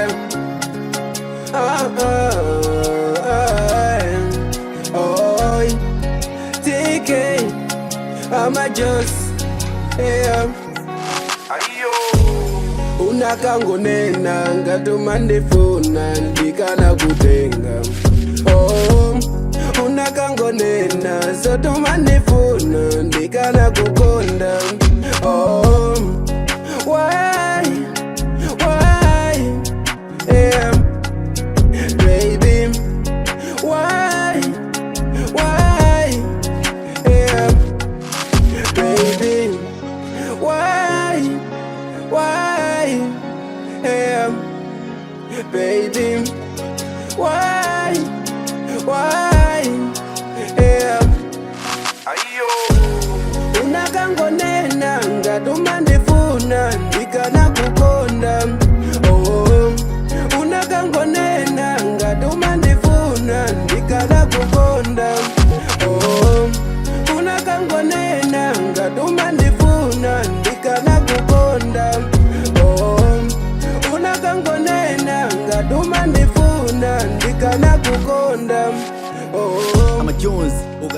Yeah. Oh, oh, oh, TK, I'm a just, yeah. Unakangonena ngati umandifuna, ndikanakutenga. Oh, unakangonena zoti umandifuna, ndikanakukonda. Oh, why, yeah, baby, why, yeah, baby, why, yeah, baby, why, yeah. Unakangonena ngati umandifuna, ndikanakukonda. Oh, unakangonena ngati umandifuna, ndikanakukonda. Oh, unakangonena ngati umandifuna, ndikanakukonda. Oh, unakangonena ngati umandifuna, ndikanakukonda. Oh. Ama Jones,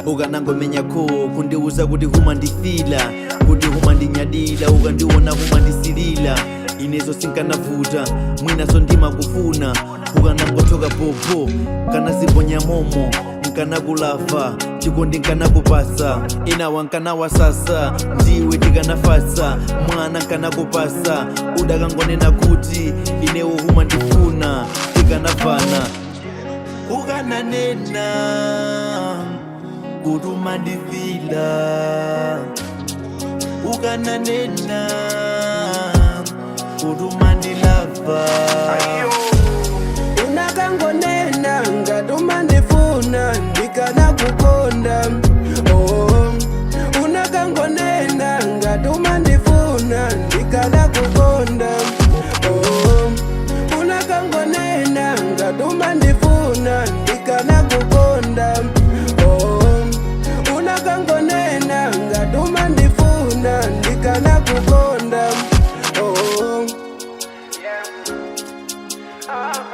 ukanangomenyako kundiuza kuti humandifila, kuti humandinyadila, ukandiona humandisilila, inezo sinkanavuta, mwinaso ndimakufuna. Ukanangotoka popo kanaziponya momo, nkanakulafa chikondi, nkanakupasa inawa, nkanawasasa ndiwe, tikanafasa mwana, nkanakupasa. Udakangonena kuti inewo humandifuna, tikanafana. Ukananena kuti umandifila, ukananena kuti umandilava. Unakangonena ngati umandifuna, ndikanakukonda. Oh, unakangonena ngati umandifuna, ndikanakukonda. Oh, unakangonena ngati umandifuna, ndikanakukonda. Oh, unakangonena ngati umandifuna, ndikanakukonda. Oh, yeah. Ah.